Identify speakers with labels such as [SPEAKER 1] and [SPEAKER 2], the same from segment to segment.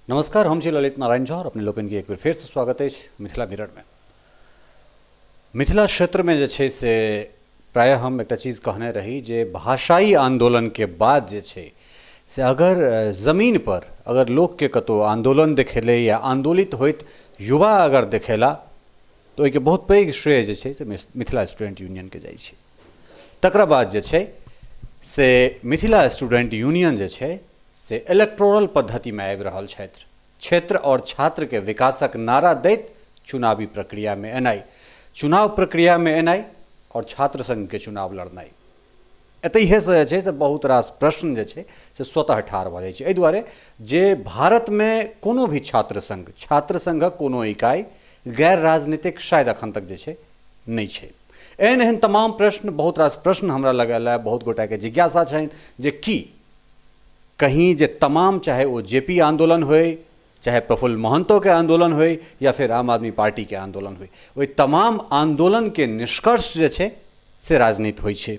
[SPEAKER 1] नमस्कार, हम छी ललित नारायण झा और अपने लोकनि के एक बेर फेरसँ स्वागत अछि मिथिला मिररमे। मिथिला क्षेत्रमे जे छै से प्रायः हम एकटा चीज कहने रही जे भाषाई आन्दोलनके बाद जे छै से अगर जमीन पर अगर लोकके कतहु आन्दोलन देखेलै या आन्दोलित होइत युवा अगर देखेला तऽ ओहिके बहुत पैघ श्रेय जे छै से मिथिला स्टूडेंट यूनियनके जाइ छै। तकरा बाद जे छै से मिथिला स्टूडेंट यूनियन जे छै से इलेक्टोरल पद्धतिमे आबि रहल छथि। क्षेत्र आओर छात्रके विकासक नारा दैत चुनावी प्रक्रियामे एनाइ, चुनाव प्रक्रियामे एनाइ आओर छात्र संघके चुनाव लड़नाइ, एतहिएसँ जे छै से बहुत रास प्रश्न जे छै से स्वतः ठाढ़ भऽ जाइ छै। एहि दुआरे जे भारतमे कोनो भी छात्र संघ, छात्र संघक कोनो इकाइ गैर राजनीतिक शायद अखन तक जे छै नहि छै। एहन एहन तमाम प्रश्न, बहुत रास प्रश्न हमरा लग आयल है, बहुत गोटाके जिज्ञासा छनि जे की कहीं जे तमाम, चाहे ओ जे पी आंदोलन होय, चाहे प्रफुल्ल महंतो के आंदोलन होय या फिर आम आदमी पार्टी के आंदोलन होय, ओहि तमाम आंदोलन के निष्कर्ष जे छै से राजनीति होइ छै।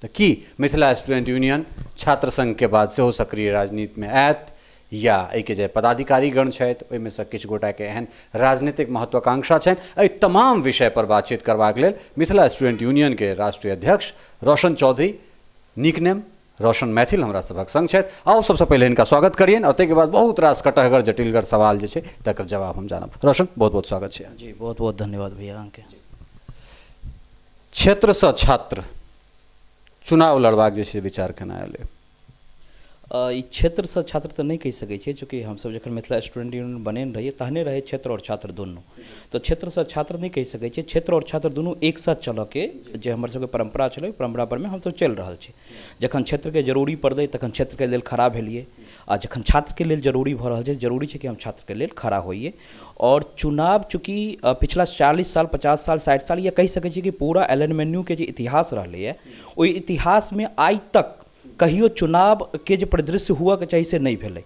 [SPEAKER 1] तऽ की मिथिला स्टूडेंट यूनियन छात्र संघ के बाद सेहो सक्रिय राजनीति में आयत या एहिके जे पदाधिकारीगण छथि ओहिमे सँ किछु गोटाके एहन राजनीतिक महत्वाकांक्षा छनि? एहि तमाम विषय पर बातचीत करबाक लेल मिथिला स्टूडेंट यूनियन के राष्ट्रीय अध्यक्ष रोशन चौधरी, निकनेम रोशन मैथिल, हमरा सभक संग छथि। आउ सबसँ पहिले हिनका स्वागत करियनि और ताहिके बाद बहुत रास कटहगर जटिलगर सवाल जे छै तकर जवाब हम जानब। रोशन, बहुत बहुत स्वागत छै।
[SPEAKER 2] जी, बहुत बहुत धन्यवाद भैया अहाँके।
[SPEAKER 1] क्षेत्रसँ छात्र चुनाव लड़बाक जे छै विचार केना एलै?
[SPEAKER 2] ई क्षेत्रसँ छात्र तऽ नहि कहि सकै छियै, चूँकि हमसभ जखन मिथिला स्टूडेंट यूनियन बनेने रहियै तहने रहै क्षेत्र आओर छात्र दुनू, तऽ क्षेत्रसँ छात्र नहि कहि सकै छियै। क्षेत्र आओर छात्र दुनू एक साथ चलऽके जे हमर सबके परम्परा छलै, परम्परा परमे हमसभ चलि रहल छी। जखन क्षेत्रके जरूरी पड़लै तखन क्षेत्रके लेल खड़ा भेलियै, आ जखन छात्रके लेल जरूरी भऽ रहल छै, जरूरी छै कि हम छात्रके लेल खड़ा होइए। आओर चुनाव चूँकि पिछला 40 साल, 50 साल, 60 साल या कहि सकै छियै कि पूरा एल एन एम यू के जे इतिहास रहलैए, ओहि इतिहासमे आइ तक कहियो चुनावके जे परिदृश्य हुअके चाही से नहि भेलै।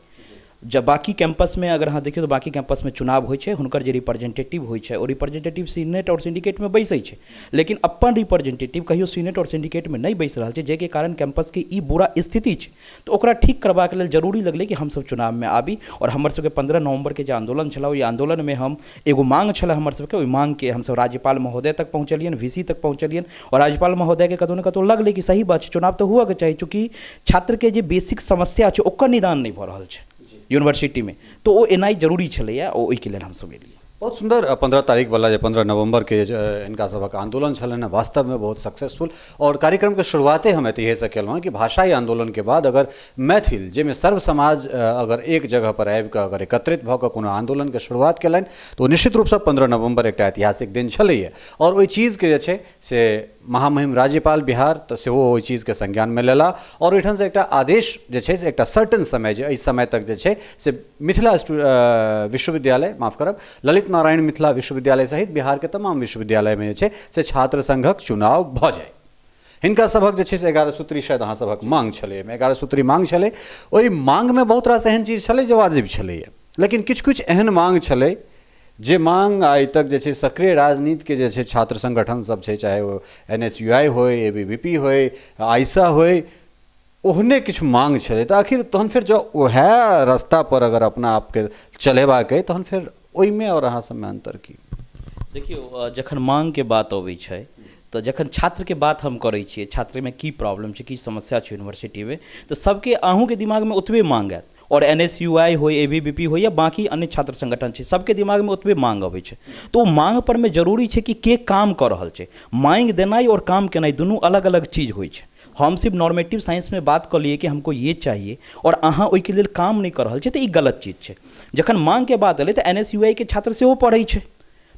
[SPEAKER 2] जब बाकी कैंपसमे अगर अहाँ देखियौ तऽ बाकी कैंपसमे चुनाव होइ छै, हुनकर जे रिप्रेजेंटेटिव होइ छै ओ रिप्रेजेंटेटिव सीनेट आओर सिंडिकेटमे बैसै छै, लेकिन अपन रिप्रेजेंटेटिव कहियो सीनेट आओर सिंडिकेटमे नहि बैस रहल छै, जाहिके कारण कैंपसके ई बुरा स्थिति छै। तऽ ओकरा ठीक करबाक लेल जरूरी लगलै कि हमसभ चुनावमे आबी। आओर हमर सबके 15 नवम्बरके जे आन्दोलन छलै, ओहि आन्दोलनमे हम एगो मांग छलै हमर सबके, ओहि मांगके हमसभ राज्यपाल महोदय तक पहुँचलियनि, वी सी तक पहुँचलियनि। आओर राज्यपाल महोदयके कतहु ने कतहु लगलै कि सही बात छै, चुनाव तऽ हुअके चाही, चूँकि छात्रके जे बेसिक समस्या छै ओकर निदान नहि भऽ रहल छै यूनिवर्सिटीमे, तऽ ओ एनाइ जरूरी छलैए, ओ ओहिके लेल हमसभ एलियै।
[SPEAKER 1] बहुत सुन्दर। 15 तारीख वाला जे 15 नवम्बरके जे हिनका सभक आन्दोलन छलनि हँ, वास्तवमे बहुत सक्सेसफुल। और कार्यक्रमके शुरुआते हम एतहिएसँ केलहुँ हँ कि भाषाई आन्दोलनके बाद अगर मैथिल जाहिमे सर्व समाज अगर एक जगह पर आबि कऽ अगर एकत्रित भऽ कऽ कोनो आन्दोलनके शुरुआत केलनि तऽ ओ निश्चित रूपसँ 15 नवम्बर एकटा ऐतिहासिक दिन छलैए। और ओहि चीजके जे छै से महामहिम राज्यपाल बिहार तऽ सेहो ओहि चीजके संज्ञानमे लेला और ओहिठामसँ एकटा आदेश जे छै से एकटा सर्टेन समय जे एहि समय तक जे छै से मिथिला विश्वविद्यालय, माफ करब, ललित नारायण मिथिला विश्वविद्यालय सहित बिहारके तमाम विश्वविद्यालयमे जे छै से छात्र संघक चुनाव भऽ जाय। हिनका सभक जे छै से 11 सूत्री शायद अहाँ सभक मांग छलै, एहिमे 11 सूत्री मांग छलै। ओहि मांगमे बहुत रास एहन चीज छलै जे वाजिब छलैए, लेकिन किछु किछु एहन मांग छलै जे मांग आइ तक जे छै सक्रिय राजनीतिके जे छै छात्र संगठन सब छै, चाहे ओ एन एस यू आई होइ, ए बी वी पी होइ, आइसा होइ, ओहने किछु मांग छलै। तऽ आखिर तहन फेर जँ उएह रस्तापर अगर अपना आपके चलेबाक अइ तहन फेर ओहिमे आओर अहाँ सबमे अन्तर की?
[SPEAKER 2] देखियौ, जखन मांगके बात अबै छै तऽ जखन छात्रके बात हम करै छियै, छात्रमे की प्रॉब्लम छै, की समस्या छै यूनिवर्सिटीमे, तऽ सबके अहूँके दिमागमे ओतबे मांग आयत। आओर एन एस यू आई होइ, ए बी वी पी होइ या बाँकी अन्य छात्र संगठन छै, सबके दिमागमे ओतबे मांग अबै छै। तऽ ओ मांग परमे जरूरी छै कि के काम कऽ रहल छै। मांगि देनाइ आओर काम केनाइ दुनू अलग अलग चीज होइ छै। हम सिर्फ नॉर्मेटिव साइंसमे बात कऽ लियै कि हमको ये चाहिए आओर अहाँ ओहिके लेल काम नहि कऽ रहल छियै, तऽ ई गलत चीज छै। जखन मांगके बात एलै तऽ एन एस यू आई के छात्र सेहो पढ़ै छै,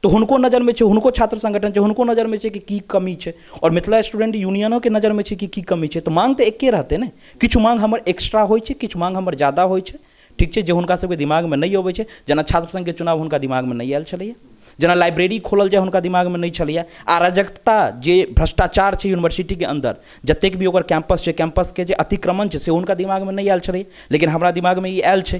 [SPEAKER 2] तऽ हुनको नजरमे छै, हुनको छात्र संगठन छै, हुनको नजरमे छै कि की कमी छै, आओर मिथिला स्टूडेंट यूनियनोके नजरमे छै कि की कमी छै। तऽ मांग तऽ एके रहतै ने, किछु मांग हमर एक्स्ट्रा होइ छै, किछु मांग हमर ज्यादा होइ छै, ठीक छै, जे हुनका सबके दिमागमे नहि अबै छै। जेना छात्र संघके चुनाव हुनका दिमागमे नहि आयल छलैए, जेना लाइब्रेरी खोलल जाय हुनका दिमागमे नहि छलैए, अराजकता जे भ्रष्टाचार छै यूनिवर्सिटीके अन्दर, जतेक भी ओकर कैंपस छै, कैंपसके जे अतिक्रमण छै से हुनका दिमागमे नहि आयल छलैए, लेकिन हमरा दिमागमे ई आयल छै।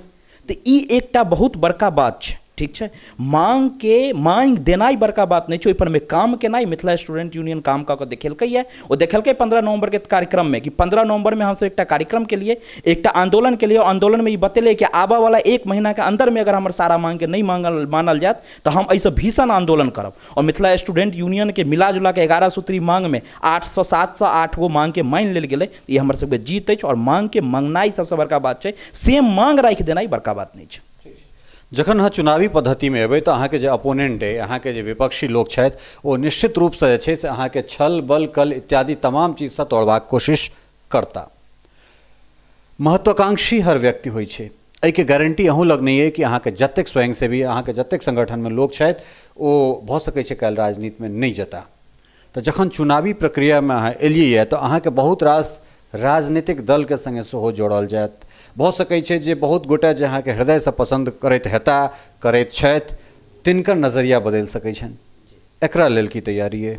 [SPEAKER 2] तऽ ई एकटा बहुत बड़का बात छै, ठीक। ठीक छै। माँगके माँग देनाइ बड़का बात नहि छै, ओहिपर मे काम केनाइ। मिथिला स्टूडेंट यूनियन काम कऽ कऽ देखेलकैए। ओ देखेलकै 15 नवम्बरके कार्यक्रममे कि 15 नवम्बरमे हमसब एकटा कार्यक्रम केलियै, एकटा आन्दोलन केलियै। आन्दोलनमे ई बतेलै कि आबऽवला 1 महीनाके अन्दरमे अगर हमर सारा माँगके नहि मानल जायत तऽ हम एहिसँ भीषण आन्दोलन करब। आओर मिथिला स्टूडेंट यूनियनके मिला जुला के 11 सूत्री माँगमे 800 708 गो माँगके मानि लेल गेलै। ई हमर सबके जीत अछि। आओर माँगके माँगनाइ सबसँ बड़का बात छै, सेम माँग राखि देनाइ बड़का बात नहि छै।
[SPEAKER 1] जखन अहाँ चुनावी पद्धतिमे एबै तऽ अहाँके जे अपोनेंट अइ, अहाँके जे विपक्षी लोक छथि, ओ निश्चित रूपसँ जे छै से अहाँके छल बल कल इत्यादि तमाम चीजसँ तोड़बाक कोशिश करता। महत्वाकांक्षी हर व्यक्ति होइ छै, एहिके गारंटी अहूँ लग नहि अइ कि अहाँके जतेक स्वयंसेवी, अहाँके जतेक संगठनमे लोक छथि ओ भऽ सकै छै काल्हि राजनीतिमे नहि जेता। तऽ जखन चुनावी प्रक्रियामे अहाँ एलियैए तऽ अहाँके बहुत रास राजनीतिक दलके सङ्गे सेहो जोड़ल जायत। भऽ सकै छै जे बहुत गोटे जे अहाँके हृदयसँ पसन्द करैत हेता, करैत छथि, तिनकर नजरिया बदलि सकै छनि। एकरा लेल की तैयारी अइ?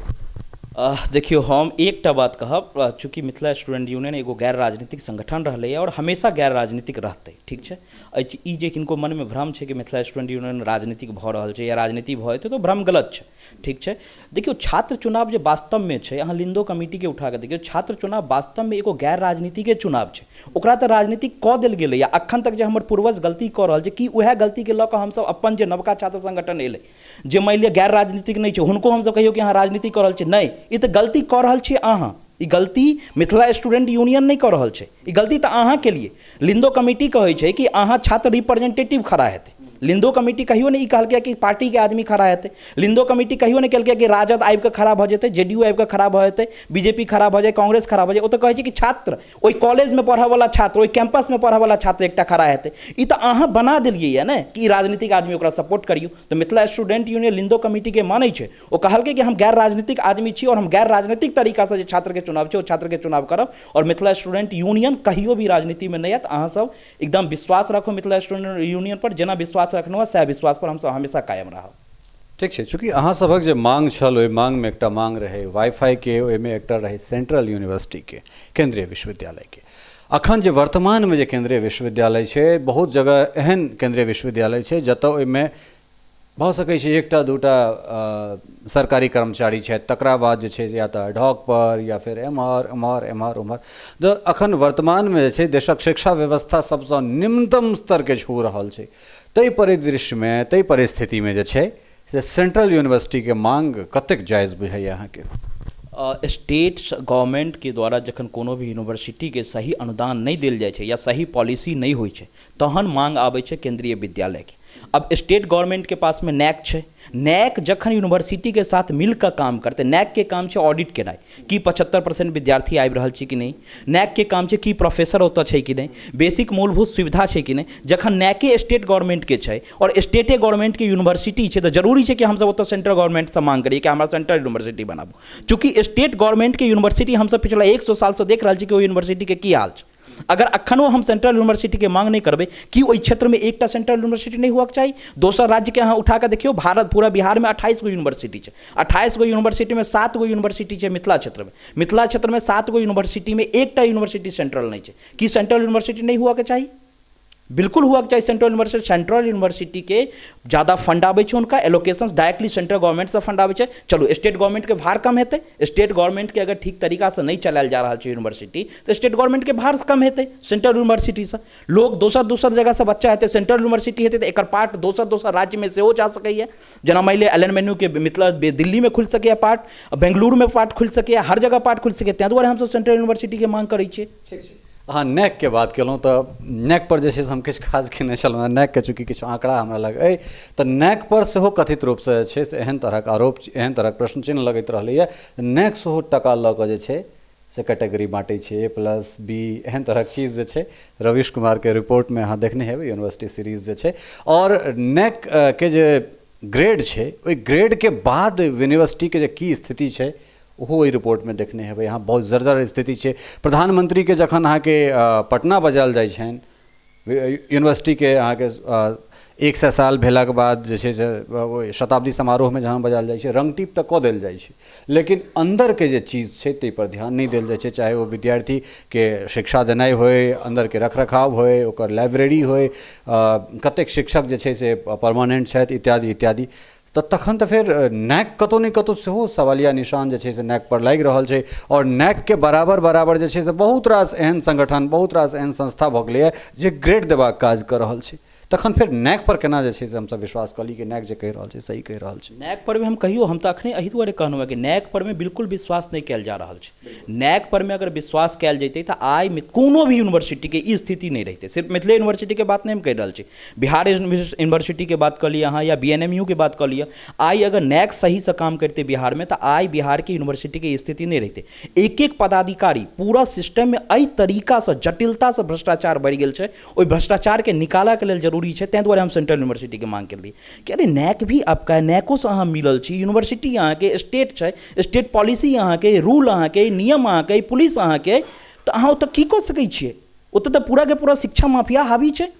[SPEAKER 2] देखियौ, हम एकटा बात कहब, चूँकि मिथिला स्टूडेंट यूनियन एगो गैर राजनीतिक संगठन रहलैए और हमेशा गैर राजनीतिक रहतै, ठीक छै। ई जे किनको मनमे भ्रम छै कि मिथिला स्टूडेंट यूनियन राजनीतिक भऽ रहल छै या राजनीति भऽ जेतै, तऽ भ्रम गलत छै, ठीक छै। देखियौ, छात्र चुनाव जे वास्तवमे छै, अहाँ लिंदो कमिटीके उठा कऽ देखियौ, छात्र चुनाव वास्तवमे एगो गैर राजनीतिके चुनाव छै। ओकरा तऽ राजनीतिक कऽ देल गेलैए। अखन तक जे हमर पूर्वज गलती कऽ रहल छै, कि उएह गलतीके लऽ कऽ हमसब अपन जे नवका छात्र संगठन एलै, जे मानि लिअ गैर राजनीतिक नहि छै, हुनको हमसब कहियौ कि अहाँ राजनीति कऽ रहल छी? नहि, ई तऽ गलती कऽ रहल छी अहाँ। ई गलती मिथिला स्टूडेंट यूनियन नहि कऽ रहल छै, ई गलती तऽ अहाँ केलियै। लिंदो कमिटी कहै छै कि अहाँ छात्र रिप्रेजेंटेटिव खड़ा हेतै। लिंदो कमिटी कहियो नहि ई कहलकै कि पार्टीके आदमी खड़ा हेतै। लिंदो कमिटी कहियो नहि कहलकै कि राजद आबि कऽ खड़ा भऽ जेतै, जेडीयू आबि कऽ खड़ा भऽ जेतै, बीजेपी खड़ा भऽ जाय, कांग्रेस खड़ा भऽ जाय। ओ तऽ कहै छै कि छात्र, ओहि कॉलेजमे पढ़ऽवला छात्र, ओहि कैंपसमे पढ़ऽवला छात्र एकटा खड़ा हेतै। ई तऽ अहाँ बना देलियै ने कि ई राजनीतिक आदमी, ओकरा सपोर्ट करियौ। तऽ मिथिला स्टूडेंट यूनियन लिंदो कमिटीके मानै छै। ओ कहलकै कि हम गैर राजनीतिक आदमी छी और हम गैर राजनीतिक तरीकासँ जे छात्रके चुनाव छै ओ छात्रके चुनाव करब। और मिथिला स्टूडेंट यूनियन कहियो भी राजनीतिमे नहि आयत। अहाँ सब एकदम विश्वास राखू मिथिला स्टूडेंट यूनियन पर, जेना विश्वास रखलहुँ हँ सएह विश्वास पर हमसब हमेशा कायम रहब।
[SPEAKER 1] ठीक छै। चूँकि अहाँ सभक जे मांग छल, ओहि मांगमे एकटा मांग रहै वाईफाईके, ओहिमे एकटा रहै सेंट्रल यूनिवर्सिटीके, केंद्रीय विश्वविद्यालयके। अखन जे वर्तमानमे जे केंद्रीय विश्वविद्यालय छै, बहुत जगह एहन केंद्रीय विश्वविद्यालय छै जतऽ ओहिमे भऽ सकै छै एकटा दूटा सरकारी कर्मचारी छथि, तकरा बाद जे छै या तऽ एडहॉक पर या फेर एम्हर एम्हर एम्हर ओम्हर। तऽ अखन वर्तमानमे जे छै देशक शिक्षा व्यवस्था सबसँ निम्नतम स्तरके छू रहल छै। ताहि परिदृश्यमे, ताहि परिस्थितिमे जे छै से सेंट्रल यूनिवर्सिटीके मांग कतेक जायज़ बुझाइए अहाँके?
[SPEAKER 2] स्टेट गवर्नमेंटके द्वारा जखन कोनो भी यूनिवर्सिटीके सही अनुदान नहि देल जाइ छै या सही पॉलिसी नहि होइ छै, तहन मांग आबै छै केंद्रीय विद्यालयके। अब स्टेट गवर्नमेंटके पासमे नैक छै। नैक जखन यूनिवर्सिटीके साथ मिलकऽ काम करतै, नैकके काम छै ऑडिट केनाइ कि 75% विद्यार्थी आबि रहल छै कि नहि, नैकके काम छै कि प्रोफेसर ओतऽ छै कि नहि, बेसिक मूलभूत सुविधा छै कि नहि। जखन नैके स्टेट गवर्नमेंटके छै और स्टेटे गवर्नमेंटके यूनिवर्सिटी छै, तऽ जरूरी छै कि हमसब ओतऽ सेंट्रल गवर्नमेंटसँ मांग करियै कि हमरा सेंट्रल यूनिवर्सिटी बनाबू। चूँकि स्टेट गवर्नमेंटके यूनिवर्सिटी हमसब पिछला 100 सालसँ देख रहल छी कि ओहि यूनिवर्सिटीके की हाल छै। अगर अखनो हम सेंट्रल यूनिवर्सिटीके मांग नहि करबै, कि ओहि क्षेत्रमे एकटा सेंट्रल यूनिवर्सिटी नहि हुअके चाही? दोसर राज्यके अहाँ उठा कऽ देखियौ, भारत पूरा बिहारमे 28 गो यूनिवर्सिटी छै। 28 गो यूनिवर्सिटीमे 7 गो यूनिवर्सिटी छै मिथिला क्षेत्रमे। मिथिला क्षेत्रमे 7 गो यूनिवर्सिटीमे एकटा यूनिवर्सिटी सेंट्रल नहि छै। की सेंट्रल यूनिवर्सिटी नहि हुअके चाही? बिल्कुल हुअके चाही सेंट्रल यूनिवर्सिटी। सेंट्रल यूनिवर्सिटीके ज़्यादा फंड आबै छै, हुनका एलोकेशन डायरेक्टली सेंट्रल गवर्नमेंटसँ फंड आबै छै। चलू, स्टेट गवर्नमेंटके भार कम हेतै। स्टेट गवर्नमेंटके अगर ठीक तरीकासँ नहि चलायल जा रहल छै यूनिवर्सिटी, तऽ स्टेट गवर्नमेंटके भार कम हेतै। सेंट्रल यूनिवर्सिटीसँ लोक दोसर दोसर जगहसँ बच्चा हेतै, सेंट्रल यूनिवर्सिटी हेतै तऽ एकर पार्ट दोसर दोसर राज्यमे सेहो जा सकैए। जेना मानि लिअ एल एन मेन्यूके मिथिला दिल्लीमे खुलि सकैए पार्ट, बेंगलुरुमे पार्ट खुलि सकैए, हर जगह पार्ट खुलि सकैए। ताहि दुआरे हमसब सेंट्रल यूनिवर्सिटीके मांग करै छियै।
[SPEAKER 1] ठीक छै। अहाँ नैकके बात केलहुँ तऽ नैक पर जे छै से हम किछु खास केने छलहुँ हेँ। नैकके चूँकि किछु आँकड़ा हमरा लग अइ, तऽ नैक पर सेहो कथित रूपसँ जे छै से एहन तरहक आरोप, एहन तरहक प्रश्न चिन्ह लगैत रहलैए। नैक सेहो टका लऽ कऽ जे छै से कैटेगरी बाँटै छै, ए प्लस बी एहन तरहक चीज जे छै रवीश कुमारके रिपोर्टमे अहाँ देखने हेबै, यूनिवर्सिटी सीरीज जे छै। आओर नैक के जे ग्रेड छै, ओहि ग्रेडके बाद यूनिवर्सिटीके जे की स्थिति छै ओहो ओहि रिपोर्टमे देखने हेबै अहाँ। बहुत जर्जर स्थिति छै। प्रधानमंत्रीके जखन अहाँके पटना बजायल जाइ छनि, यूनिवर्सिटीके अहाँके 100 साल भेलाके बाद जे छै से ओहि शताब्दी समारोहमे जहन बजायल जाइ छै, रङ्गटीप तऽ कऽ देल जाइ छै, लेकिन अन्दरके जे चीज छै ताहिपर ध्यान नहि देल जाइ छै। चाहे ओ विद्यार्थीके शिक्षा देनाइ होइ, अन्दरके रख रखाव होइ, ओकर लाइब्रेरी होइ, कतेक शिक्षक जे छै से परमानेन्ट छथि, इत्यादि इत्यादि। तऽ तखन तऽ फेर नैक कतहु ने कतहु सेहो सवालिया निशान जे छै से नैक पर लागि रहल छै। आओर नैकके बराबर बराबर जे छै से बहुत रास एहन संगठन, बहुत रास एहन संस्था भऽ गेलैए जे ग्रेड देबाक काज कऽ रहल छै। तखन फेर नैक पर केना जे छै से हमसब विश्वास कऽ ली कि नैक जे कहि रहल छै सही कहि रहल छै?
[SPEAKER 2] नैक पर भी हम कहियो, हम तऽ अखने एहि दुआरे कहलहुँ हँ कि नैक पर मे बिल्कुल विश्वास नहि कयल जा रहल छै। नैक पर मे अगर विश्वास कयल जैतै तऽ आइ कोनो भी यूनिवर्सिटीके ई स्थिति नहि रहितै। सिर्फ मिथिले यूनिवर्सिटीके बात नहि हम कहि रहल छी, बिहार यूनिवर्सिटीके बात कऽ लिअ अहाँ या BNMU के बात कऽ लिअ। आइ अगर नैक सहीसँ काम करितै बिहारमे तऽ आइ बिहारके यूनिवर्सिटीके स्थिति नहि रहितै। एक एक पदाधिकारी पूरा सिस्टममे एहि तरीकासँ जटिलतासँ भ्रष्टाचार बढ़ि गेल छै। ओहि भ्रष्टाचारके निकालऽके लेल जरूरी छै, ताहि दुआरे हम सेंट्रल यूनिवर्सिटीके मांग केलियै कि अरे नैक भी आपका है, नैकोसँ अहाँ मिलल छी, यूनिवर्सिटी अहाँके स्टेट छै, स्टेट पॉलिसी अहाँके, रूल अहाँके, नियम अहाँके, पुलिस अहाँके, तऽ अहाँ ओतऽ की कऽ सकै छियै? ओतऽ तऽ पूराके पूरा शिक्षा माफिया हावी छै।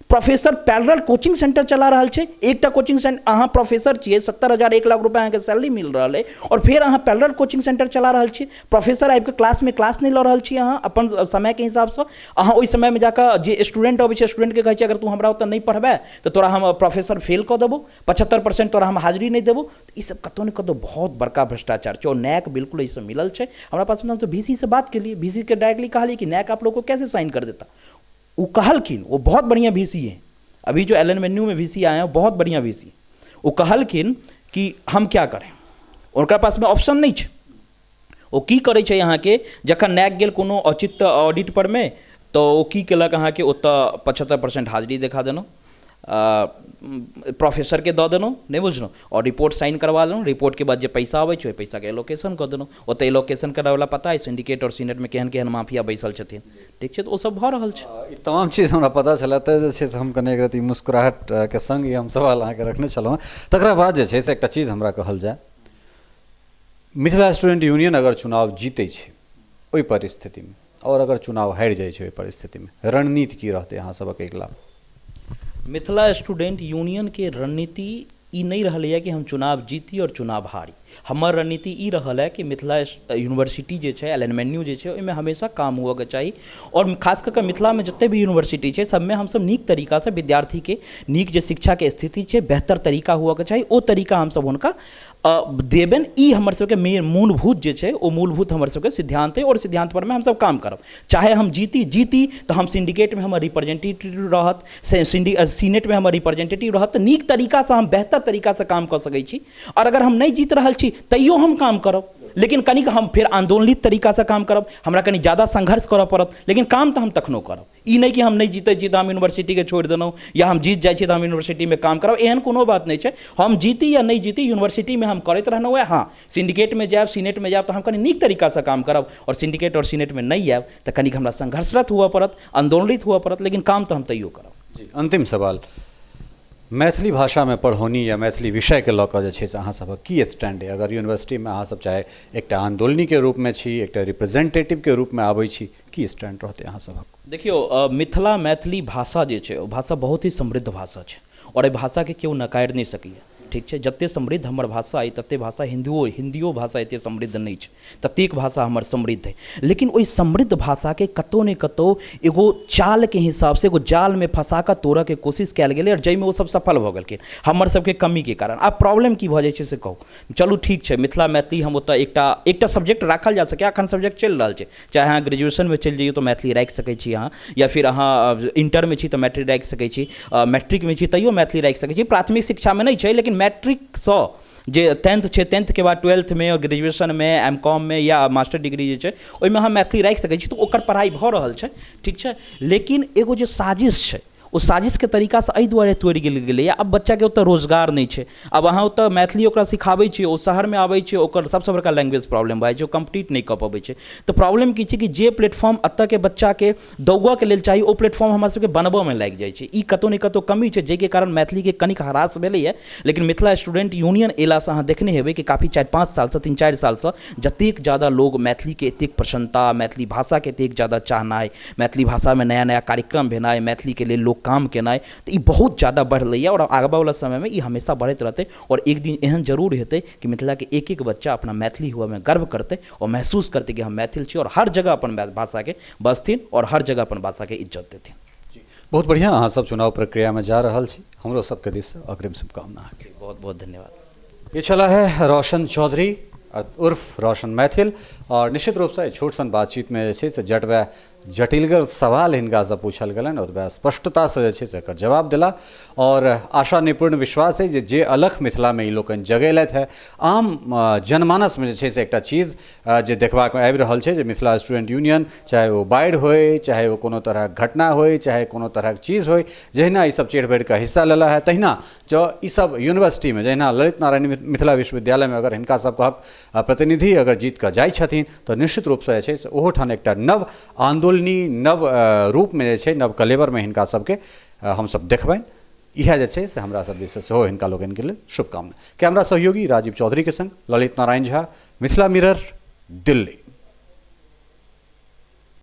[SPEAKER 2] प्रोफेसर पैरेलल कोचिंग सेंटर चला रहल छै। एकटा कोचिंग सेंटर, अहाँ प्रोफेसर छियै, 70,000 1 लाख रुपआ अहाँके सैलरी मिल रहल अइ आओर फेर अहाँ पैरेलल कोचिंग सेंटर चला रहल छियै। प्रोफेसर आबिके क्लासमे क्लास नहि लऽ रहल छियै। अहाँ अपन समयके हिसाबसँ अहाँ ओहि समयमे जाकऽ जे स्टूडेंट अबै छै, स्टूडेंटके कहै छै अगर तू हमरा ओतऽ नहि पढ़बै तऽ तोरा हम प्रोफेसर फेल कऽ देबौ, 75% तोरा हम हाजिरी नहि देबौ। तऽ ई सब कतहु ने कतहु बहुत बड़का भ्रष्टाचार छै और नैक बिल्कुल एहिसँ मिलल छै। हमरा पास हम तऽ VC से बात केलियै, VC के डायरेक्टली कहलियै कि नैक आप लोग को कैसे साइन कर देता? वो कहलखिन, वो बहुत बढ़िया VC हैं, अभी जो एल एन में VC आए हैं वो बहुत बढ़िया VC। वो कहलखिन कि हम क्या करें, ओकरा पासमे ऑप्शन नहि छै। ओ की करै छै अहाँके, जखन नैक गेल कोनो औचित्य ऑडिट परमे तऽ ओ की केलक अहाँके, ओतऽ 75% हाजिरी देखा देलहुँ, प्रोफेसरके दऽ देलहुँ, नहि बुझलहुँ, आओर रिपोर्ट साइन करवा लेलहुँ। रिपोर्टके बाद जे पैसा अबै छै ओहि पैसाके एलोकेशन कऽ देलहुँ। ओतऽ एलोकेशन करैवला पता अइ सिंडिकेट आओर सीनेटमे केहन केहन माफिया बैसल छथिन। ठीक छै, तऽ ओसब भऽ रहल छै।
[SPEAKER 1] ई तमाम चीज हमरा पता छलै, तऽ जे छै से हम कने एक रति मुस्कुराहटके संग ई हम सवाल अहाँके रखने छलहुँ। तकरा बाद जे छै से एकटा चीज हमरा कहल जाय, मिथिला स्टूडेंट यूनियन अगर चुनाव जीतै छै ओहि परिस्थितिमे आओर अगर चुनाव हारि जाइ छै ओहि परिस्थितिमे रणनीति की रहतै अहाँ सबक अगिला?
[SPEAKER 2] मिथिला स्टूडेंट यूनियनके रणनीति ई नहि रहलैए कि हम चुनाव जीती आओर चुनाव हारी। हमर रणनीति ई रहल है कि मिथिला यूनिवर्सिटी जे छै, एल एन एन यू जे छै, ओहिमे हमेशा काम हुअके चाही आओर खास कऽ कऽ मिथिलामे जतेक भी यूनिवर्सिटी छै सबमे हमसब नीक तरीकासँ विद्यार्थीके नीक जे शिक्षाके स्थिति छै, बेहतर तरीका हुअके चाही, ओ तरीका हमसब हुनका देबनि। ई हमर सबके मेन मूलभूत जे छै ओ मूलभूत हमर सबके सिद्धान्त अइ और सिद्धान्त परमे हमसब काम करब। चाहे हम जीती, जीती तऽ हम सिंडिकेटमे हमर रिप्रेजेंटेटिव रहत, सीनेटमे हमर रिप्रेजेंटेटिव रहत, तऽ नीक तरीकासँ हम बेहतर तरीकासँ काम कऽ सकै छी। आओर अगर हम नहि जीत रहल छी तैयो हम काम करब, लेकिन कनिक हम फेर आन्दोलनित तरीकासँ काम करब, हमरा कनि ज्यादा संघर्ष करऽ पड़त, लेकिन काम तऽ हम तखनो करब। ई नहि कि हम नहि जीतै छी तऽ हम यूनिवर्सिटीके छोड़ि देलहुँ या हम जीत जाइ छी तऽ हम यूनिवर्सिटीमे काम करब, एहन कोनो बात नहि छै। हम जीती या नहि जीती यूनिवर्सिटीमे हम करैत रहलहुँ हँ। हाँ, सिंडिकेटमे जायब, सीनेटमे जायब तऽ हम कनि नीक तरीकासँ काम करब आओर सिंडिकेट आओर सीनेटमे नहि आयब तऽ कनिक हमरा संघर्षरत हुअ पड़त, आन्दोलनित हुअ पड़त, लेकिन काम तऽ हम तैयो करब।
[SPEAKER 1] जी, अंतिम सवाल, मैथिली भाषामे पढ़ौनी या मैथिली विषयके लऽ कऽ जे छै से अहाँ सभक की स्टैंड अइ? अगर यूनिवर्सिटीमे अहाँ सब चाहे एकटा आन्दोलनीके रूपमे छी, एकटा रिप्रेजेंटेटिवके रूपमे आबै छी, की स्टैंड रहतै अहाँ सभक?
[SPEAKER 2] देखियौ, मिथिला मैथिली भाषा जे छै ओ भाषा बहुत ही समृद्ध भाषा छै आओर एहि भाषाके केओ नकारि नहि सकैए। ठीक छै, जतेक समृद्ध हमर भाषा अइ ततेक भाषा हिन्दियो भाषा एतेक समृद्ध नहि छै, ततेक भाषा हमर समृद्ध अइ। लेकिन ओहि समृद्ध भाषाके कतहु ने कतहु एगो चालके हिसाबसँ एगो जालमे फँसा कऽ तोड़ऽके कोशिश कयल गेलै आओर जाहिमे ओसब सफल भऽ गेलखिन हमर सबके कमीके कारण। आब प्रॉब्लम की भऽ जाइ छै से कहू। चलू ठीक छै, मिथिला मैथिली हम ओतऽ एकटा सब्जेक्ट राखल जा सकैए, एखन सब्जेक्ट चलि रहल छै, चाहे अहाँ ग्रेजुएशनमे चलि जइयौ तऽ मैथिली राखि सकै छी अहाँ, या फिर अहाँ इंटरमे छी तऽ मैट्रिक राखि सकै छी, मैट्रिकमे छी तैयो मैथिली राखि सकै छी। प्राथमिक शिक्षामे नहि छै, लेकिन मैट्रिकसँ जे टेंथ छै, टेंथके बाद ट्वेल्थमे आओर ग्रेजुएशनमे एम कॉममे या मास्टर डिग्री जे छै ओहिमे अहाँ मैथिली राखि सकै छी, तऽ ओकर पढ़ाइ भऽ रहल छै। ठीक छै, लेकिन एगो जे साजिश छै ओ साजिशके तरीकासँ एहि दुआरे तोड़ि गेल गेलैए। आब बच्चाके ओतऽ रोजगार नहि छै। आब अहाँ ओतऽ मैथिली ओकरा सिखाबै छियै, ओ शहरमे आबै छै, ओकर सबसँ बड़का लैंग्वेज प्रॉब्लम भऽ जाइ छै, ओ कम्प्लीट नहि कऽ पबै छै। तऽ प्रॉब्लम की छै कि जे प्लेटफॉर्म एतऽके बच्चाके दौगऽके लेल चाही ओ प्लेटफॉर्म हमरा सबके बनबऽमे लागि जाइ छै। ई कतहु ने कतहु कमी छै जाहिके कारण मैथिलीके कनिक ह्रास भेलैए। लेकिन मिथिला स्टूडेंट यूनियन एलासँ अहाँ देखने हेबै कि काफी 4-5 सालसँ, 3-4 सालसँ जतेक ज्यादा लोग मैथिलीके एतेक प्रसन्नता, मैथिली भाषाके एतेक ज्यादा चाहनाइ, मैथिली भाषामे नया नया कार्यक्रम भेनाइ, मैथिलीके लेल लोक काम केनाइ, तऽ ई बहुत ज्यादा बढ़लैए आओर आबयवला समयमे ई हमेशा बढ़ैत रहतै। आओर एक दिन एहन जरूर हेतै कि मिथिलाके एक एक बच्चा अपना मैथिली हुअमे गर्व करतै आओर महसूस करतै कि हम मैथिल छी, आओर हर जगह अपन भाषाके बजथिन आओर हर जगह अपन भाषाके इज्जत देथिन।
[SPEAKER 1] बहुत बढ़िआँ, अहाँ सब चुनाव प्रक्रियामे जा रहल छी, हमरो सबके दिससँ अग्रिम शुभकामना।
[SPEAKER 2] बहुत बहुत धन्यवाद।
[SPEAKER 1] ये छला है रोशन चौधरी उर्फ रोशन मैथिल, आओर निश्चित रूपसँ एहि छोट सन बातचीतमे जे छै से जटबे जटिलगर सवाल हिनकासँ पूछल गेलनि ओतबे स्पष्टतासँ जे छै से एकर जवाब देला, आओर आशा निपूर्ण विश्वास अइ जे जे अलख मिथिलामे ई लोकनि जगेलथि है, आम जनमानसमे जे छै से एकटा चीज जे देखबाक आबि रहल छै जे मिथिला स्टूडेंट यूनियन चाहे ओ बाढ़ि होय, चाहे ओ कोनो तरहक घटना होय, चाहे कोनो तरहक चीज होय, जहिना ई सब चढ़ि बढ़ि कऽ हिस्सा लेला है, तहिना जँ ई सब यूनिवर्सिटीमे जहिना ललित नारायण मिथिला विश्वविद्यालयमे अगर हिनका सबके प्रतिनिधि अगर जीत कऽ जाइ छथिन तऽ निश्चित रूपसँ जे छै से ओहोठाम एकटा नव आन्दोलनी नव रूपमे जे छै नव कलेवरमे हिनका सबके हमसब देखबनि। इएह जे छै से हमरा सब दिससँ सेहो हिनका लोकनिके लेल शुभकामना। कैमरा सहयोगी राजीव चौधरीके संग ललित नारायण झा, मिथिला मिरर, दिल्ली।